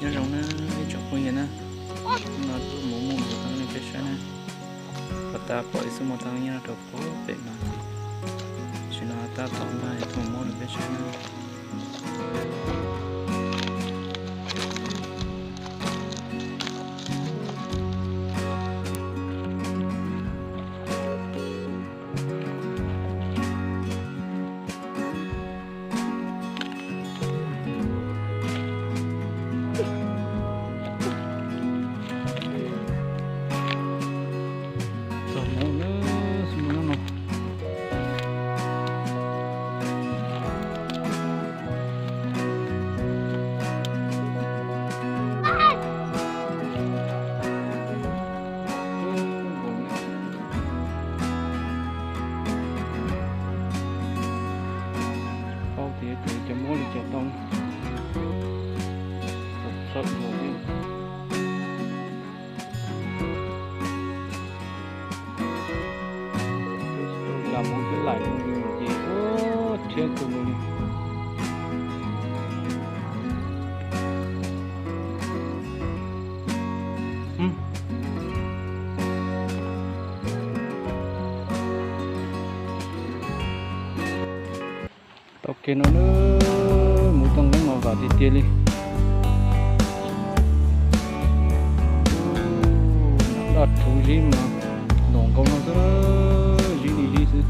Nyob zoo na ib tsoom phooj ywg na, hnub no tuaj mus muag mus tau li peb saib na. Pom tas pom ib xub mus tau nyob rau pem no, tam sim no tab tom no tuaj mus muab rau peb saib na. Txog hmo na, xub mus no. Paub tias ces cov muab li cas tau. Txhawm los li. Lam mus twb laim mus ces rhiab kawg nkaus li. Tau kev no na, mus tau nqeeb mas vam tiag tiag li. Daj rhuv zib mas ntom nkaus no xwb, zib li zib xwb.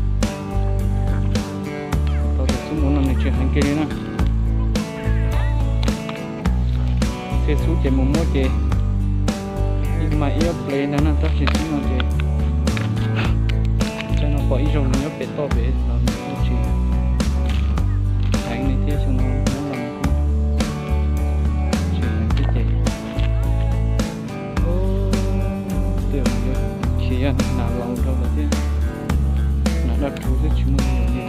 Tau tias xub mus no nws tsis heev kiag li na. Tej xub ces mus muab ces ib mas ib ob plev ntag na, tab sis xub no ces tsaib no pom ib zaug nws nyob pem toj pem los nws kuj tsis heev li thiab, xyoo no muab los nws kuj tsis heev thiab ces. Tej zaum yuav chim yog nas laus dhau lawm thiab, nas daj rhuv xwb tsis muaj ib yam li.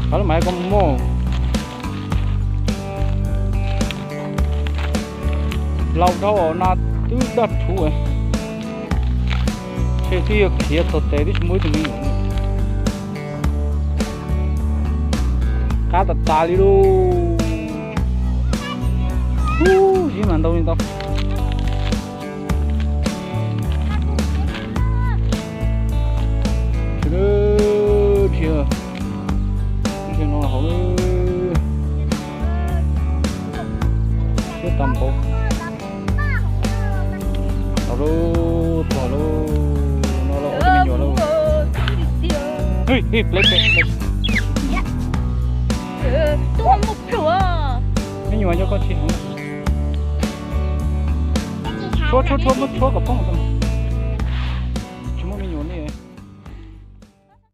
Qhov lub mas koj mus muab laus dhau os, nas twb daj rhuv, ntshe twb yuav khiav txog tes twb tsis muaj ib tug me nyuam. Qab tas tas li lauj. Ub, zib mas ntau li ntau. Tsis, tsis no hauv siab tag npaum. Los lauj, txog lauj, no lauj, me nyuam lauj. Plev, plev, plev. Me nyuam nco koj tsis heev. Tshuab, tshuab, tshuab, muab tshuab kom poob tau.